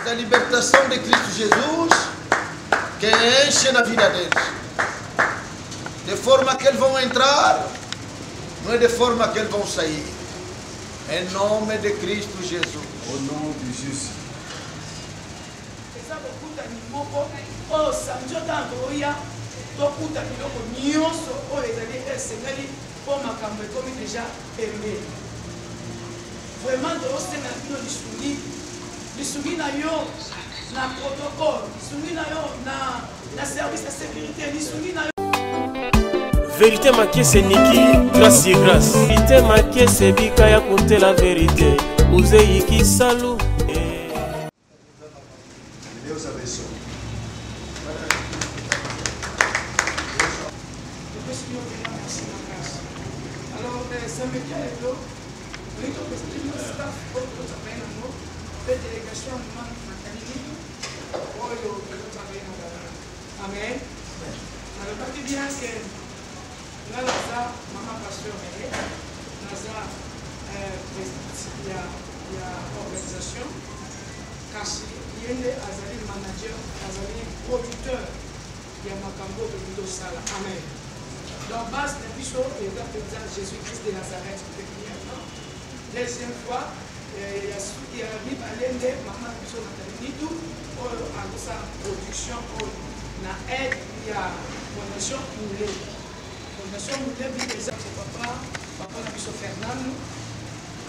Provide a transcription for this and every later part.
Mas a libertação de Cristo Jesus que enche na vida deles. De forma que eles vão entrar, não é de forma que eles vão sair. Em nome de Cristo Jesus. Au nom de Jésus. Eza bokutani moko oyo samedi oyo ntango tokoya tokuta biloko nyonso oyo ezali esengeli mpo makambo ekomi deja pembeni. Vraiment tozosenga na bino lisungi, lisungi na yo na protocole, lisungi na yo na, na service ya sécurité, lisungi na yo. Verite makese niki grâce ye grâce. Verite makese bika ya kotela verite uzeyi kisalu eh. Deus abençoe. Topesi bino mpenza merci makasi. Alors, eh, samedi ya lelo toyei topesa bino staff oyo tozotravaille nango mpe délégation ya mama Nathalie Nitu oyo tozotravaille na bango. Amen. Nalobaki bien ke nga naza mama pasteur na ye, naza eh, présidente ya, ya organisation, kasi ye nde azali manager, azali producteur ya makambo oyo tolingi tosala. Amen. Donc base na biso eza mpenza Jésus Christ de Nazareth premièrement. Deuxième fois eh, ya suki ya mibale nde mama na biso Nathalie Nitu oyo azosala production oyo na aide ya fondation Moule. Fondation Moule bi eza papa papa na biso Fernando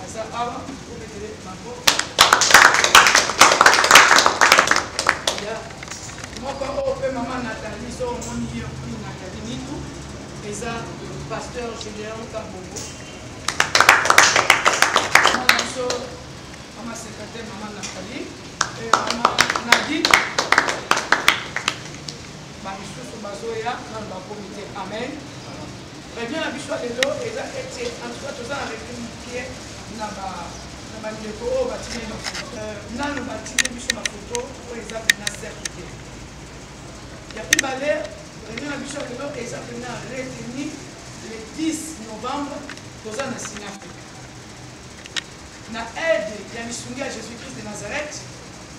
aza awa obetele maboko ya moko oyo mpe mama Nathalie so omoni ye omoni Nathalie Nitu eza pasteur Gédéon Kabongo mama biso mama secrétaire mama Nathalie et mama Nadine bamisusu bazoya nanu bakomi te amen. Réunion na biso ya lelo eza ete en tout cas toza na réunion moke na ba na bandeko oyo batindi bafoto euh, nanu batindi biso bafoto oyo eza mpena certe te. Ya mibale, réunion na biso ya lelo eza mpena retenu le 10 novembre, toza na Sinaafrika na aide ya lisungi ya Jésus Christ de Nazareth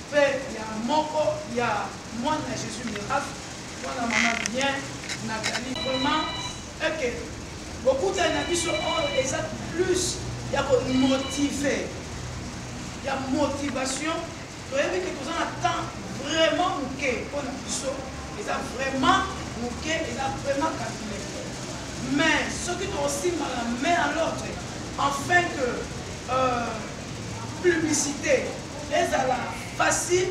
mpe ya moko ya mwana ya Jésus miracle, mwana mama bien Nathalie. Vraiment eke bokutani na biso oyo eza plus ya komotive, ya motivation. Toyebi ke toza na temps vraiment moke mpo na biso, eza vraiment moke, eza vraiment calculé. Mais soki tokosimba la main à l'autre afin que euh, publicité ezala facile,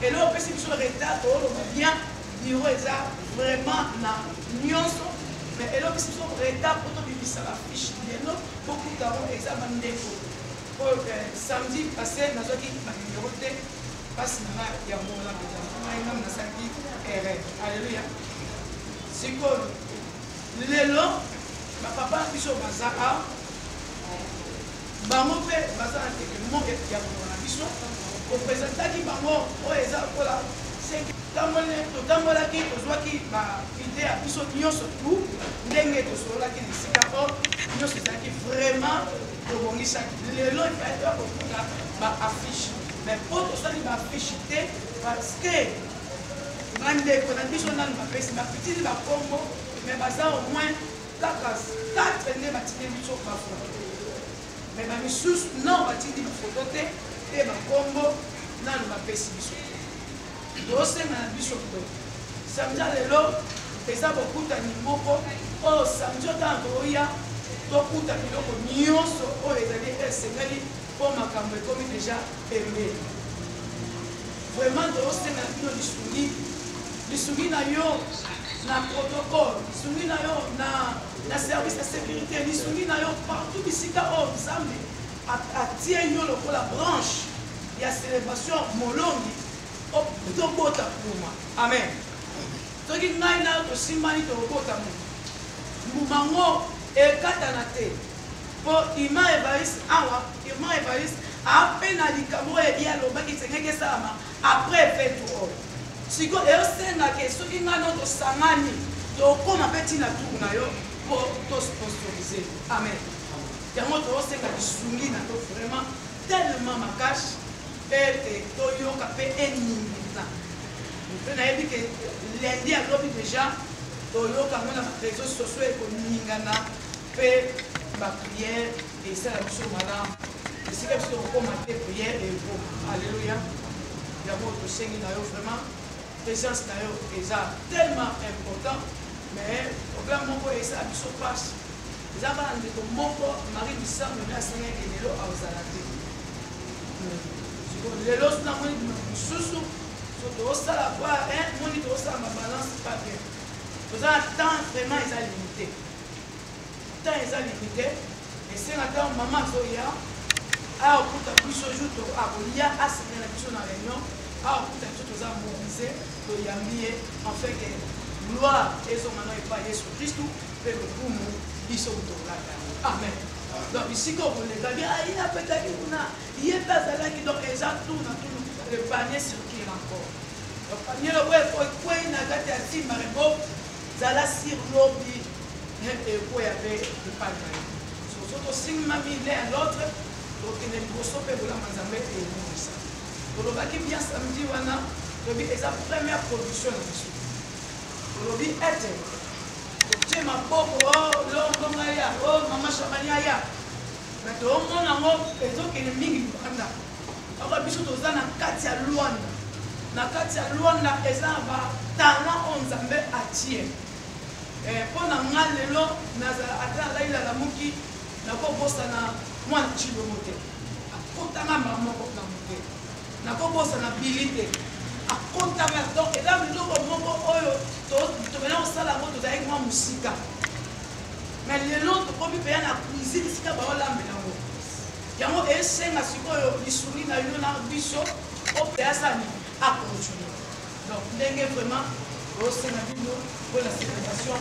eloko opesi biso retard, tooloba bien bureau eza vraiment na nyonso, mais eloko opesi biso retard mpo tobimisa bafiche lelo bokuta yango eza bandeko oyo eh, samedi passé nazwaki banimero te, mpasi na ngai yango wana mpenza ngai ngai nasalaki erreur. Alleluya. Sikoyo lelo bapapa na biso baza awa, bango mpe baza na teke moko ya koloba na biso, kopresentaki bango oyo eza lokola totambolaki, tozwaki ba idée ya biso nyonso tu ndenge tosololaki na esika oyo nyonso ezalaki vraiment tobongisaki. Lelo efai toya kokuta ba affiche, mais mpo tosali ba affiche te parce que bandeko na biso nanu bapesi bapitili bakombo, mais baza au moins kaka 4 nde batindi biso bafoto, mais bamisusu non batindi bafoto te mpe bakombo nanu bapesi biso te. Tosenga na biso mpe samedi ya lelo eza bokutani moko oyo samedi oyo ntango tokoya tokuta biloko nyonso oyo ezali esengeli mpo makambo ekomi deja pembeni. Vraiment tozosenga na bino lisungi, lisungi na yo na protocole, lisungi na yo na, na service ya sécurité, lisungi na yo partout bisika oyo Nzambe atie yo lokola branche ya célébration molongi tobota mbuma. Amen. Soki ngai na yo tosimbani, tokobota mbuma. Mbuma yango ekatana te mpo Irma Evariste awa, Irma Evariste ape na likambo oyo ye alobaki esengaki esalama après fete oyo. Sikoyo eosengaka soki ngai na yo tosangani, tokóma mpe ntina tour na yo mpo tosponsorize. Amen. Yango tozosenga lisungi na yo vraiment tellement makasi ete toyoka. mpe eningisa. Mpe nayebi ke lundi alobi deja toyoka yango na bareseau sociaux ekoningana mpe baprière esala biso malamu esika biso tokokoma te prière ekoma. Alleluya. Yango tosengi na yo vraiment présence na yo eza tellement important, mais problème moko esala biso mpasi eza bana ndeko moko Marie Misambo nde asengaki lelo akozala te. Sikoyo lelo so namoni mosusu so tozosala kwa moni tozosala mabalance pas bien, toza na temps vraiment eza limité, temps eza limité. Esenga ntango mama azoya akokuta biso jour akoya asenga na biso na réunion, akokuta biso toza mobilise, toyambi ye enfin ke gloire ezonga na epai Yesu Kristu mpe lokumu biso tolata yango. Amen. Donc bisika okoleka bi aye apetaki kuna ye mpe azalaki, donc eza tour na tour, le panier circule encore. Donc panier lobo ekwei na kati ya nsimba rebo zala sur lobi ekweya mpe epai na yo. So tosingimami l'un à l'autre, tokende liboso mpe bolama Nzambe emonisa. Tolobaki bien samedi wana, tolobi eza première production na biso, tolobi ete totie maboko longonga ya o mama Shabani aya, me toomona yango ezokende mingi libanda. Aka biso toza na kati ya Lwanda, na kati ya Lwanda eza na batalent oyo Nzambe atie mpo na nga lelo nazala ata nazali nalamuki nakobosana mwana Chilombo te, akotanga mbala moko na mote, nakobosana Bili te, akotanga. Donc eza biloko moko oyo tobena kosala yango, tozalaki mwa mosika, mais lelo tokomi mpenza na cuisine esika baolambela yango. Yango esenga sikoyo lisungi na yo na biso ope asani acontinue. Donc ndenge vraiment osenga bino mpona célébration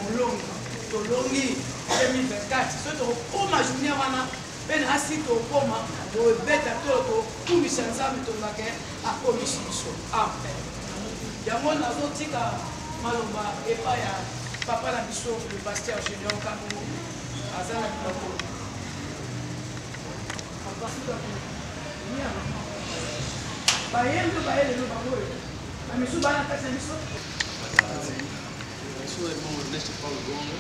molongi tolongi 2024, soki tokokoma journée wana mpe na asi tokokoma tobeta to tokumisa Nzambe, tolobaka akomisi biso. Amen. Yango nazotika maloba epai ya papa na biso le pasteur Gédéon Kabongo, aza na biloko. Papa bayembi baye lelo bango oyo bamisu bana kati na biso. Eu sou o irmão Ernesto Paulo Gonga.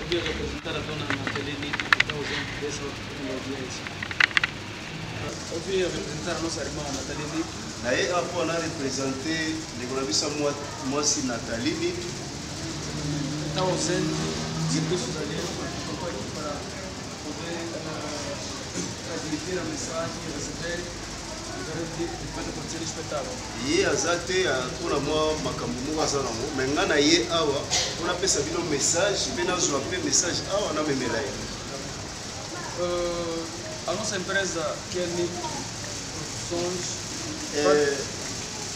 Eu vim representar a dona Nathalie Nito, que está ausente dessa audiência. Eu vim representar a nossa irmã Nathalie Nito. Na ye apo na représente ndeko na biso mwasi Nathalie Nito. Está ausente, serviços alheios, mas estou aqui para poder transmitir a mensagem e receber e acontecer o espetáculo. Ye aza te mpona mwa makambo moko aza nango, me nga na ye awa mpo napesa bino message mpe nazwa mpe message awa namemela ye. A nossa empresa, que é Nito Produções,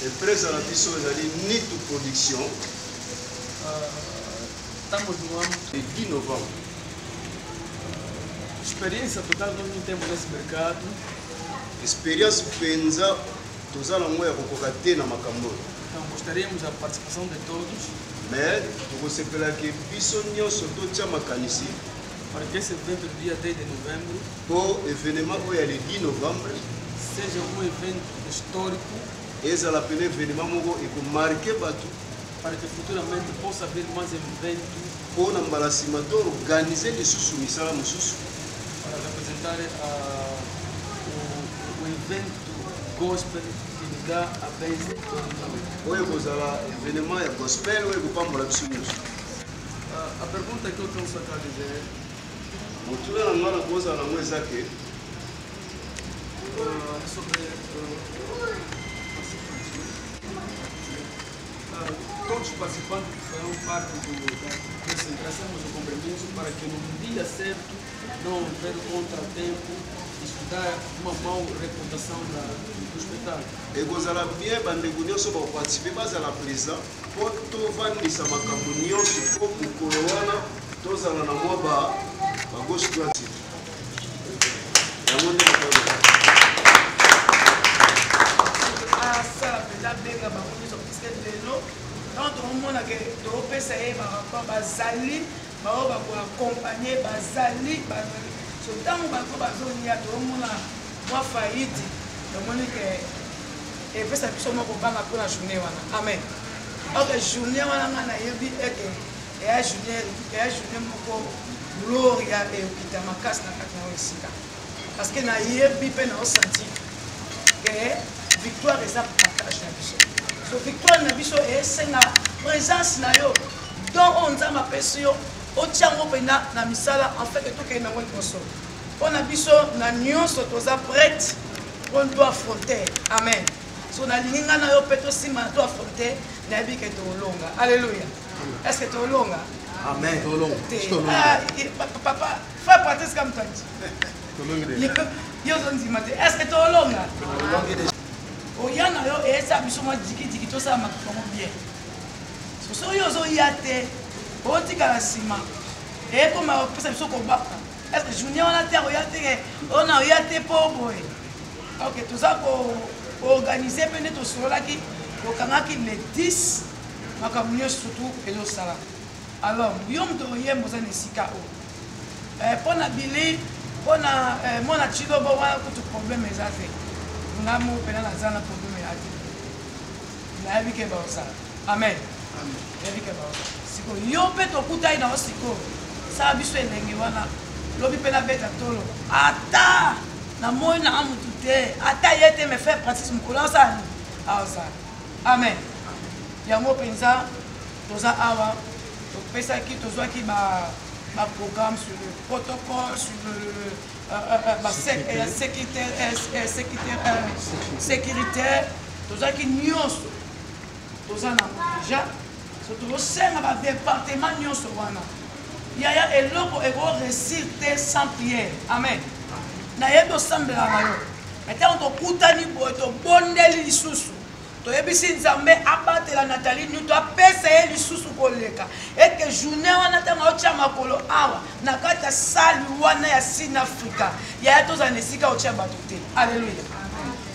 empresa na biso ezali Nito Production. Estamos no âmbito de 10 novembre. Experiência total nós não temos nesse mercado. Experience mpenza toza nango ya kokoka te na makambo oyo. Então gostaríamos a participação de todos. Mais tokosepelaki biso nyonso totia makanisi para que esse evento do dia 10 de novembro, mpo événement oyo ya le 10 novembre, seja um evento histórico, ezala pene événement moko ekomarke bato, para que futuramente possa haver mais eventos, mpo na mbala nsima toorganize lisusu misala mosusu, para representar o evento gospel que nos dá a bênção todos nós. Oyo ekozala événement ya gospel oyo ekopambola biso nyonso. A pergunta que eu trouxe acá a dizer, motuna na ngai na kozala nango eza ke sobre todos os participantes que farão parte desse, trazemos o compromisso para que no dia certo não houver contratempo, isso dá uma boa reputação do espetáculo. Ekozala bien bandeko nyonso bakoparticipe bazala présent mpo tovandisa makambo nyonso mpo mokolo wana tozala na mwa ba gauche droite yango nde makambo. Asala mpenza benga bango nyonso, puisque lelo ntango tokomona ke topesa ye barapport, bazali bao bakoakompagne, bazali so ntango bango bazolia tokomona mwa faillite. Tomoni ke epesa biso mwa kobanga mpo na journée wana. Amen. Ok, journée wana ngai nayebi ete eya journée, eya journée moko gloria ekokita makasi na kati na yo esika, parce que nayebi mpe naosentir ke victoire eza partage na biso. So victoire na biso esenga présence na yo, don oyo Nzambe apesi yo, otia yango mpenza na misala en fait tokende nango liboso. Mpo na biso na nyonso toza prête mpo to affronter. Amen. So nalingi ngai na yo mpe tosimba na to affronter, nayebi ke tolonga. Alléluia. Est ce que tolonga? Amen. Te. Ah, papa, frère Patrice Kamtanji. Yo ozondima te. Est ce que tolonga? Oya na yo eyesa biso mwa jikijiki, tosala makambo bien. Soki yo ozoya te, otikala nsima, ekoma kopesa biso kobaka. Est ce que journée wana te akoya te ke oyo na oya te mpo boye? Ok, toza koorganize mpe nde tosololaki, tokangaki le 10, makambo nyonso surtout ezosala. Alors yo moto oyemba oza na esika oyo mpo na bili, mpo na mwana Chilobo wana kutu problème eza te. Nga moko mpena naza na problème ya te, nayebi ke baozala. Amen. Nayebi ke baozala. Sikoyo yo mpe tokutani na yo sikoyo, sala biso elengi wana lobi mpe nabeta tolo ata na moi nanga motu te, ata ye te, mais faire pratique mokolo asala nini aozala. Amen. Yango mpenza toza awa, topesaki, tozwaki ba programme sur le protocole, sur le ba sécurité, sécurité, tozwaki nyonso, toza nango déjà. So tozosenga ba département nyonso wana, yaya, eloko ekoréussir te sans prière. Amen. Nayebi osambelaka na yo, mais ntango tokutani boye, tobondeli lisusu, toyebisi Nzambe abatela Nathalie Newton, apesa ye lisusu koleka, eke journée wana ntango aotya makolo awa na kati ya sali wana ya Sine Afrika, yaya, tozala na esika otya bato te. Alleluya.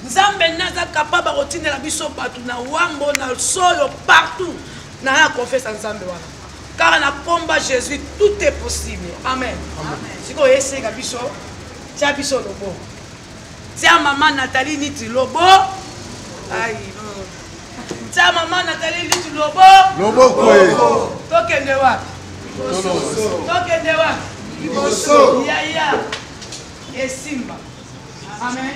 Nzambe nde aza capable akotindela biso bato na Wambo, na Soyo, partout. Na ya confiance ya Nzambe wana, kaka na komba Jésus tout est possible. Amen. Sikoyo esenga biso, tia biso loboko, tia mama Nathalie Niti lobo, ai, tia mama Nathalie Niti lobo, loboko. Tokende wapi? Tokende wapi? Liboso. Yaya, esimba. Amen.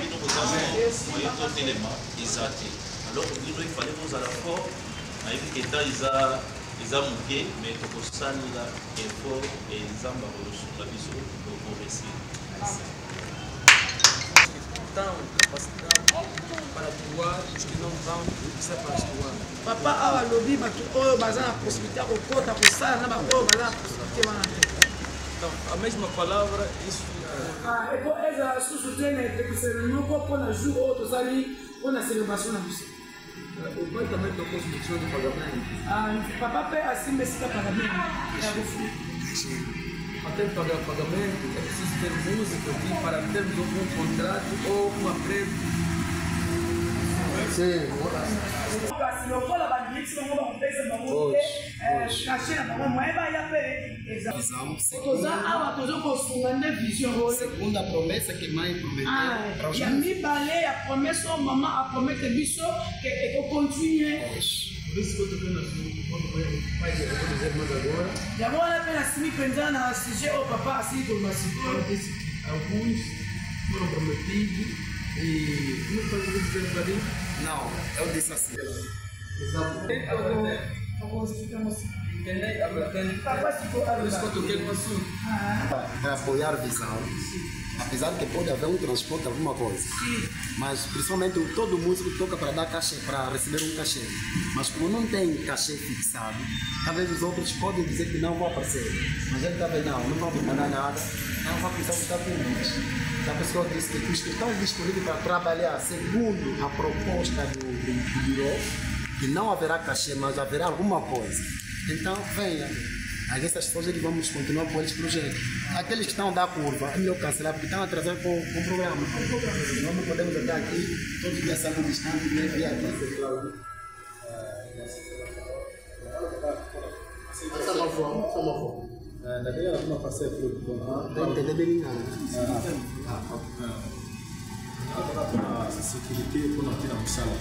Moyen totelema eza te. Alors bino ifale bozala fort. Nayebi ke temps eza moke, mais tokosalela effort e Nzambe akosunga biso, tokoréussir. Estão capacitados para atuar, os que não vão precisar para atuar. Papa awa alobi bato oyo baza na possibilité ya kokota kosala na baoyo baza na possibilité wana te. Então, a mesma palavra, isso. Ah, eko ezala susu te na epekiselo moko mpo na jour oyo tosali mpo na célébration na biso. O pai também tocou solução de pagamento. Ah, papa mpe asimba esika pagamento ya kofu. Até pagar pagamento, é preciso ter música aqui para termos um contrato ou uma prévia. Kasi lokola bandimisi bango bakopesa bango te cachet na bango, moye baya mpe eza. Toza awa, toza kosunga nde vision oyo. Segunda promessa que mãe prometeu Ah, para os ya mibale ya promesse oyo mama apromete biso ke ekocontinue. Por isso que eu toquei no assunto, quando o pai, eu vou dizer mais agora. Yango wana mpe nasimi mpenza na sujet oyo papa asili koloba sikoyo. Ela disse que alguns foram prometidos e como faz o dizer um bocadinho? Não, eu disse assim. Entendei a vertente. Papa sikoyo Por isso que eu aloba. toquei no assunto. Para apoiar a visão, apesar de que pode haver um transporte, alguma coisa. Mas principalmente todo músico toca para dar cachê, para receber um cachê. Mas como não tem cachê fixado, talvez os outros podem dizer que não vão aparecer. Mas ele talvez não vão mandar nada, não vão precisar buscar públicos. A pessoa disse que os que estão disponíveis para trabalhar segundo a proposta do bureau, que não haverá cachê, mas haverá alguma coisa. Então venha. Aí essas pessoas é que vamos continuar com eles projeto. Aqueles que estão da curva, é melhor cancelar porque estão atrasados com o programa. Nós não podemos estar aqui, todos os dias sendo distante, nem vir aqui. Tem que entender bem, não. Kaka mpona sécurité, mpona ntina mosala.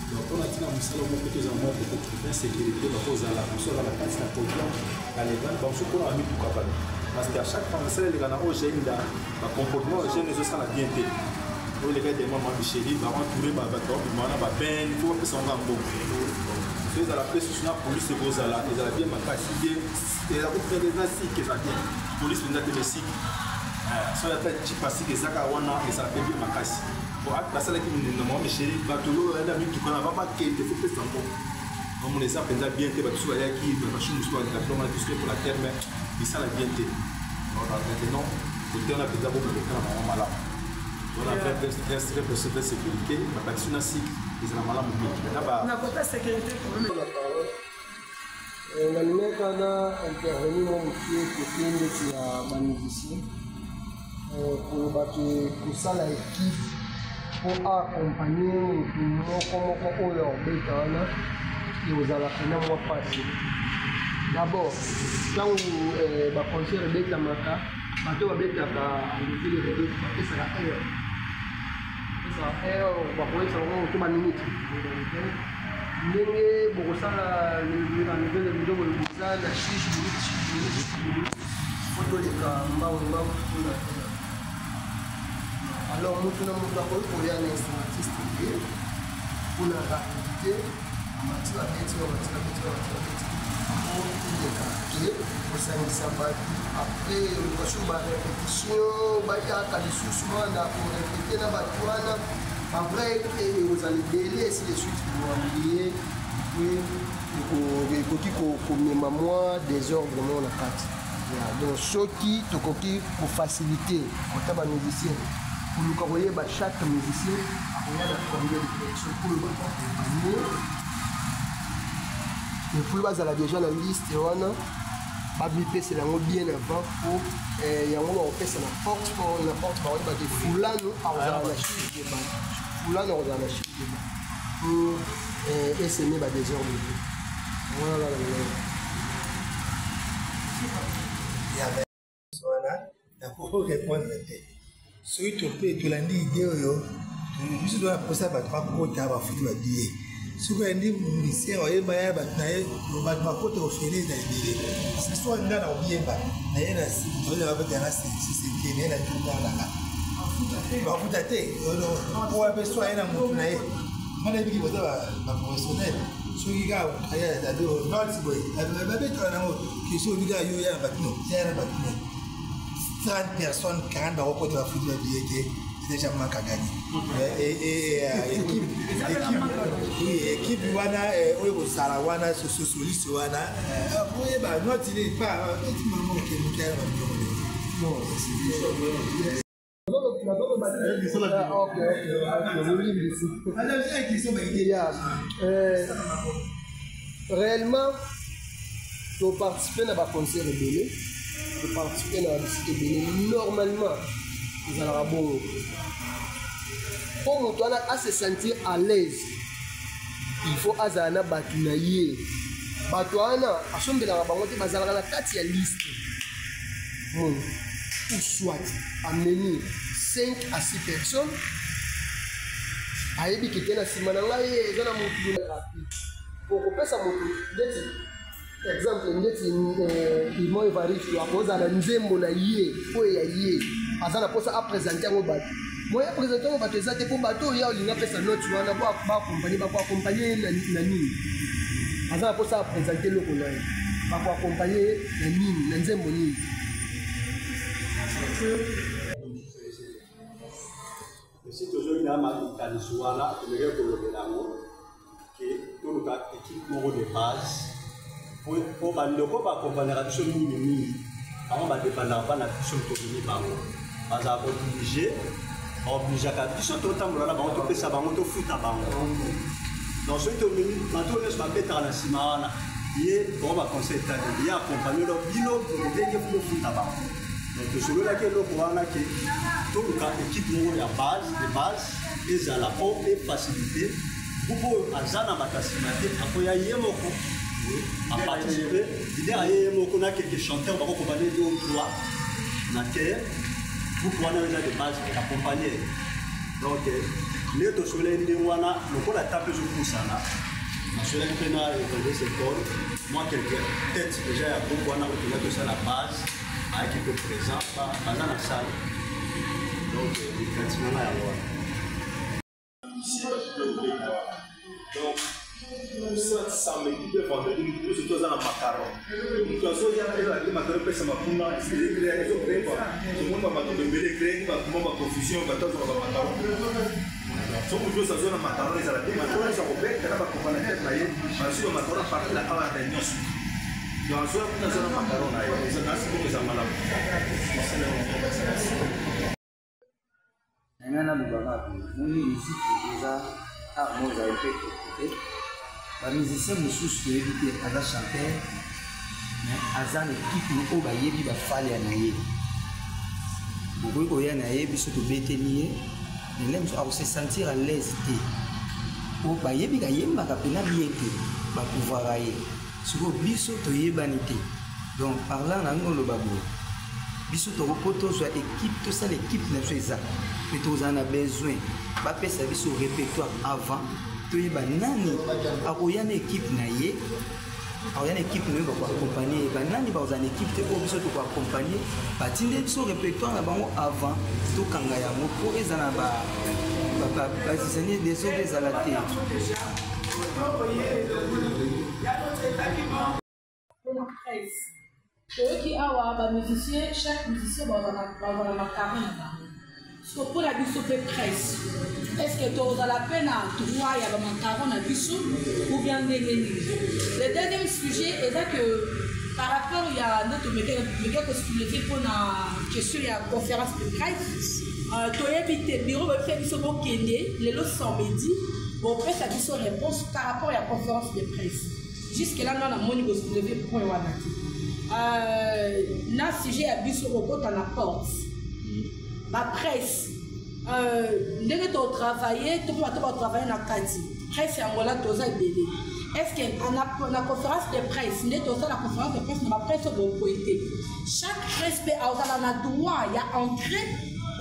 Donc mpona ntina mosala moko tozala mwa peut-être bien sécurité, bakozala mosu aza na kati na podium na levane, bamosu mpona bamituka bato, parce que à chaque fois mosala eleka na oyo jeune da bacomportement ya jeune ezosala bien te. Oyo eleka dema mwa bicheri baentouré bato babima wana baben fo bapesa yango ya mbongo. So ezala mpe susu na police, ekozala ezala bien makasi, bien eza kopene, eza sike, eza bien police mpenza te, mesike so ata jipasike ezaka wana, ezala mpe bien makasi. Po ate basalaki na mwa micheri bato oyo bayenda mituka na babakende fo pesa mbongo, omona eza mpenza bien te. Bato so bayaki basu mosusu balingaka biloko wana biso mpo na terme esala bien te. Maintenant kote wana mpenza bomeka na bango malamu wana vrai sécurité, babakisi na sike ezala malamu mingi. Na kota sécurité, problème. Nalingaka na intervenir mwa moke kote ndeti ya bamusicien, koloba ke kosala équipe mpo aaccompagne motu moko moko oyo akobeta wana ekozala pena mwa mpasi. D'abord, ntango baconcert ebetamaka, bato babetaka alevele bapesaka heure, bapesaka heure, bakoyebisa bango to baminute ndenge bokosala level rideau, boye boza na 6 minutes, 6 minutes, 6 minutes po toleka mbangu mbangu mpona. Alors motu na motu akoki koya na instrumentiste ye mpona rapidité, amati babeti, bamati babeti, bamati babeti po eleka ke kosangisa bato. Après oluka barépétition, bayaka lisusu wana korépéter na bato wana, bavrai ekozala ebele, ainsi de suite, koamblie ekoki komema mwa désordre moko na kati. Donc soki tokoki kofacilité kota bamusicien, koluka koyeba chaque musicien akoya na combien de personnes oyo bakoaccompagne, et puis bazala déjà na liste wana, bamipesela yango bien avant, po yango bakopesa na porte, na porte bakoyeba ke fulano akozala na chiffre de bato, fulano akozala na chiffre de bato, po esemer badésordre te. Voilà na ndenge. Wana nakorépondre te. Soki tope tolandi idée oyo, biso toza mposa bato bakota, bafuti babillet. Soki oyandi musicien oyeba ya bato na ye, bato bakota ofele na ebele, parce que soki nga na koyeba na ye babeta na seseke na ye na tungalaka bafuta te, po mpe so aye na motu na ye, nga nayebiki boza baprofessionnel. Soki kaka noti boye babetaka nango question, obi kaka yo ya na bato no ya na bato no 30 personnes, 40 bakokota, bafuti babillet te, c'est déjà manque à gagner. Équipe, oui, équipe wana oyo kozala wana soliste wana, oyeba noti ne pa eti mama okemoke ya babiloko. Bon, ok ok. Réellement, toparticipe na baconcert ebele, toparticipe na babisika ebele. Normalement ezalaka bongo, mpo moto wana ase sentir à l'aise, il faut azala na bato na ye. Bato wana asombelaka bango te, bazalaka na kati ya liste moni, ou soit amemi 5 à 6 personnes, ayebi kete na nsima na ngai eza na motu rapide okopesa motu. Ndeti exemple, ndeti Imo Evaristo akozala nzembo na ye oyo ya ye, aza na mposa aprésente yango bato, moya aprésente yango bato eza te, mpo bato oyo ya olinga apesa note wana baaccompagne, bakoaccompagne ye na nini? Aza na mposa aprésente eloko na ye, bakoaccompagne ye na nini, na nzembo nini? Esi tozongi na makanisi wana, tomekaki kolobela yango ke toluka équipe moko de base, po bandeko baaccompagnaka biso mingimingi, bango badépendaka mpa na biso. Tobimi bango bazala obligé, baobligeaka biso totambola na bango, topesa bango, tofuta bango. Donc soki tomemi bato nyonso babetaka na nsima wana, ye bango baconseil etali ye accompagne, donc bino obenge fo bofuta bango. Donc tosololaki eloko wana ke toluka équipe moko ya base de base ezala mpo efacilité groupe oyo aza na bato ya nsima te, akoya ye moko aparticipe, leader aye ye moko na quelques chanteurs bakokombane deux ou trois na terre. Groupe wana eza de base accompagné. Donc ndenge tosololaki ndenge wana, lokola ta mpe ezopusana, nasololaki mpe na évangéliste Paul, mwa quelque tête déjà ya groupe wana oyo toza tosala base, ayaki mpe présent, baza na salle. Donc likanisi na nga yango wana. Donc samedi mpe vendredi, moto nyonso to aza na macaron, moto azoya ezalaki macaron epesama kuna, ezocree tomoni bamakambo ebele, ecreeki mwa baconfusion, bato azwaka bamacaron. So moto nyonso azwa na macaron, ezala te macaron nyonso akobeta na bacompanateur na ye, bazwi bamacaron apartir na awa ya nyonso. Donc azwa kuna, aza na macaron na ye, nasi bongo eza malamu. Na ngai naloba kaka boye, moni miziki eza art moko ezala mpe compliqué. Bamusicien mosusu toyebi te aza chanteur, mais aza na ekipe oyo bayebi bafalia na ye, bokoki koya na ye, biso tobeteli ye, mais nde mosusu akose sentir à l'aise te, po bayebi kayembaka mpena bien te, bapouvoiraka ye. Sikoyo biso toyebani te, donc parlant na yango oloba boye, biso toko tozwa équipe, tosala équipe na biso eza, mais tozala na besoin bapesa biso répertoire avant, toyeba nani akoya na équipe na ye, akoya na équipe na ye, bakoaccompagne ye, banani bakozala na équipe te oyo biso tokoaccompagne, batinde biso répertoire na bango avant tokanga yango, mpo ezala na bazizanie desordre ezala te. Mpona presse, toyoki awa bamusicien, chaque musicien bazala na carré na bango. So mpona biso mpe presse, est ce que tozala mpe na droit ya bamacaron na biso ou bien ndenge nini? Le deuxième sujet eza que par rapport ya nde tomeke kosouleve mpona question ya conférence de presse, toyebi te bureau boyebisa biso bokende lelo samedi, bopesa biso réponse par rapport ya conférence de presse. Jusque là nga namoni bosouleve point wana te. Na sujet ya biso kokota na porte bapresse, ndenge totravaille to mpe bato batravaille na kati presse yango la, toza ebele. Est ce que na conférence de presse, nde tosala conférence de presse na bapresse oyo bopointe, chaque presse mpe azala na droit ya entrée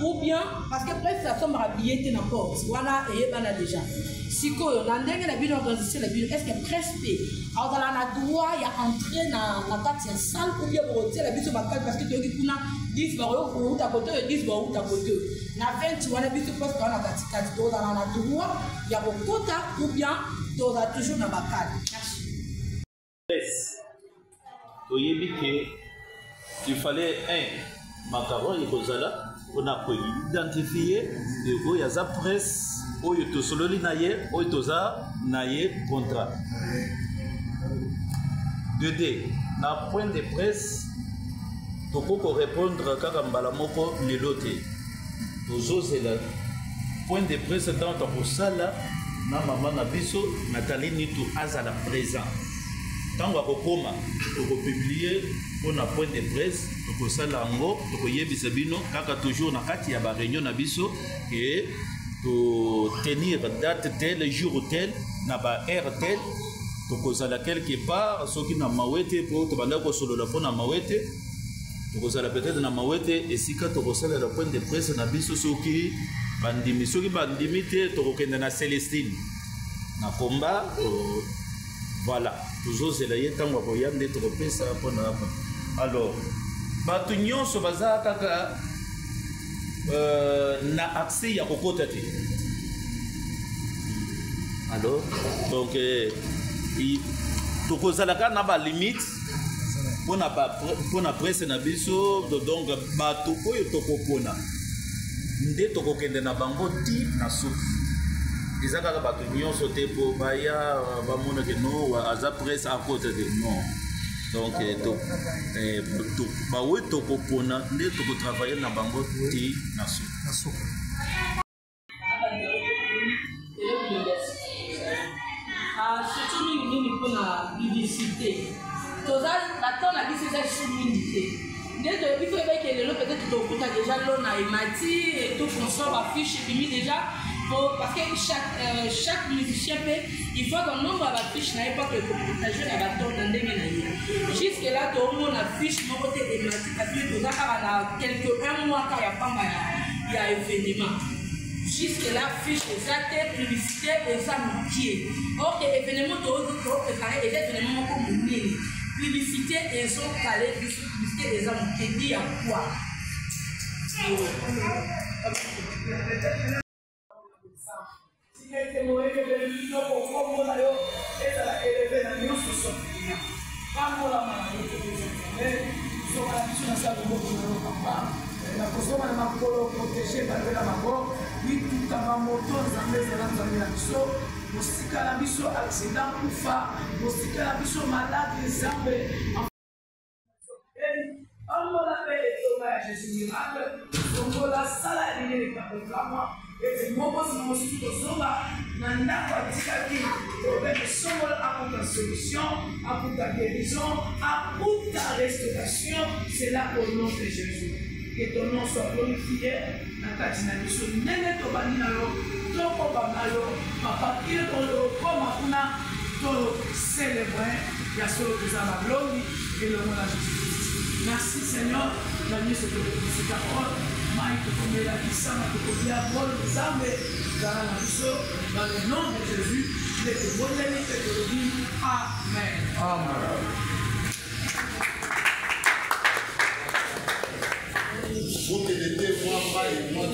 ou bien? Parce que presse asombaka billet te na porte wana, eyebana déjà. Sikoyo na ndenge na bino, organisation na bino, est ce que presse mpe azala na droit ya entrée na kati ya salle ou bien bokotiela biso bakali? Parce que toyoki kuna 10 bakoyoki kouta kote oyo, 10 bakouta kote oyo, na 20 wana biso presque wana katikati, tozala na droit ya kokota ou bien tozala toujours na bakali? Merci. Presse, toyebi ke il fallait un macaron ekozala mpona koidentifie oyo aza presse, oyo tosololi na ye, oyo toza na ye contrat. 2D na point de presse, tokoki korépondre kaka mbala moko lelo te. Tozozela point de presse ntango tokosala na mama na biso Nathalie Nitu azala présent. Ntango akokoma, tokopublie mpona point de presse, tokosala yango, tokoyebisa bino kaka toujours na kati ya baréunion na biso ke totenir date tel, jour tel, na ba heure tel, tokozala quelque part, soki na Mawete, mpo tobandaki kosolola mpo na Mawete, tokozala peut-être na Mawete esika tokosalela point de presse na biso, soki bandimi. Soki bandimi te, tokokende na Celestine na komba. Voilà, tozozela ye ntango akoya nde tokopesa mpona. Alors bato nyonso baza kaka na accès ya kokota te. Alors donc tokozala kaka na balimite mpona presse na biso. Donc bato oyo tokopona nde tokokende na bango ti na suki. Eza kaka bato nyonso te mpo baya bamonake no aza presse akota te, non. Donc baoyo tokopona nde tokotravaille na bango ti na suki. Surtout mingimingi mpona publicité, toza na temps na biso eza lisusu mingi te. Nde toyebi toyebaki lelo peut-être tokuta déjà lona emati et tout consort, bafiche ebimi déjà po, parce que chaque musicien mpe il faut que nombre ya bafiche na ye po ake kopartage na bato na ndenge na ye. Jusque là toomona fiche moko te emati, parce que toza kaka na quelque un mois kaka ya pamba ya événement. Jusque là fiche eza te, publicité eza mokie. Or que événement toprépare eza événement moko monene. Publicité ezokale biso, publicité eza mokie. Di ya quoi? Tika ete moyengebene kitoko nkombo na yo ezala eleve na nyonso sofina. Pambolama na yo topesa Nzambe. Zonga na biso na sa loboko na yo papa. Na kozonga na makolo protege batela bango mituka bamoto Nzambe ezala Nzambe na biso mosika na biso accident kufa mosika na biso malade Nzambe Pambola mpe etonga ya Jésus miracle, fongola sala ya minene kakokamwa ete moko nsima mosusu kozonga na ndako atikaki problème songolo akuta solution akuta guérison akuta restauration cela au nom de Jésus que ton nom soit glorifié na kati na biso ndenge tobandi na yo tokoba na yo papa kino tokoma kuna to celebre ya solo toza balongi elongo na jésus christ merci seigneur na nyonso tokokisika oyo mai tokomela kisama tokolia bolo nzambe zala na biso dans le nom de jésus nde tobondeli mpe tolobi amen, amen. Bokende te mwa mai mwa